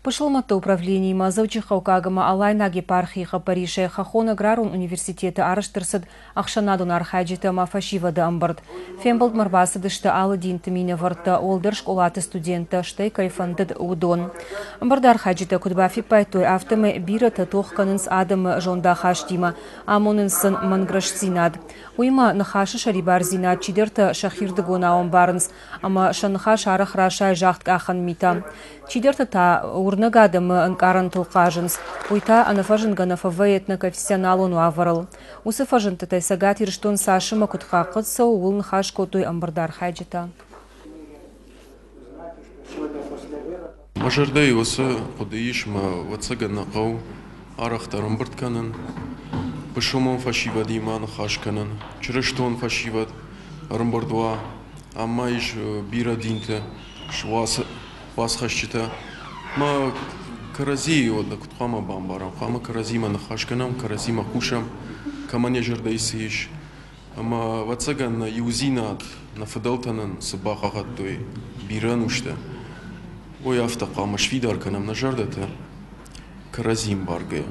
Пысылмӕтты управлениимӕ Дзӕуджыхъӕуккаг ӕмӕ Алайнаг епархийы хъӕппӕрисӕй Хӕххон аграрон университеты арӕзт ӕрцыд ӕхсӕнадон архайджыты ӕмӕ фӕсивӕды ӕмбырд. Фембӕлдмӕ ӕрбацыдысты алы динты минӕвӕрттӕ, уӕлдӕр скъолаты студенттӕ, стӕй кӕй фӕндыд, уыдон. Ӕмбырды архайджытӕ куыд бафиппайдтой, афтӕмӕй бирӕтӕ тох кӕнынц адӕмы зондахастимӕ, амонынц сын мӕнгрӕстдзинад. Уыимӕ ныхасы сӕрибардзинад чидӕртӕ сӕхирдыгонау ӕмбарынц, ӕмӕ сӕ ныхас арӕх расайы загъдкъахӕн митӕ. Чидӕртӕ та уырнӕг адӕмы ӕнкъарӕнтыл хъазынц, уый та ӕнӕфӕзынгӕ нӕ фӕвӕййы этноконфессионалон уавӕрыл. Уыцы фӕзындтытӕй Цӕгат Ирыстон цас ӕмӕ куыд хъахъхъӕд цӕуы, ууыл ныхас кодтой ӕмбырды архайджытӕ. Мӕ зӕрдӕйы уыцы хъуыды ис, мӕ ӕвӕццӕгӕн нӕ хъӕуы арӕхдӕр ӕмбырд кӕнын, пысылмон фӕсивӕдимӕ ныхас кӕнын, чырыстон фӕсивӕд ӕрӕмбырд уа, ам ма ис бирӕ динты уацхӕсджытӕ. Мӕ кӕрӕдзийы уӕдӕ куыд хъуамӕ бамбарӕм? Хъуамӕ кӕрӕдзимӕ ныхас кӕнӕм, кӕрӕдзимӕ хъусӕм, кӕмӕн йӕ зӕрдӕйы цы ис. Ӕмӕ, ӕвӕццӕгӕн, нӕ иудзинад, нӕ фыдӕлтӕ нын цы бахъахъхъӕдтой бирӕ ӕнустӕ, уый афтӕ хъуамӕ сфидар кӕнӕм нӕ зӕрдӕтӕ кӕрӕдзи ӕмбаргӕйӕ.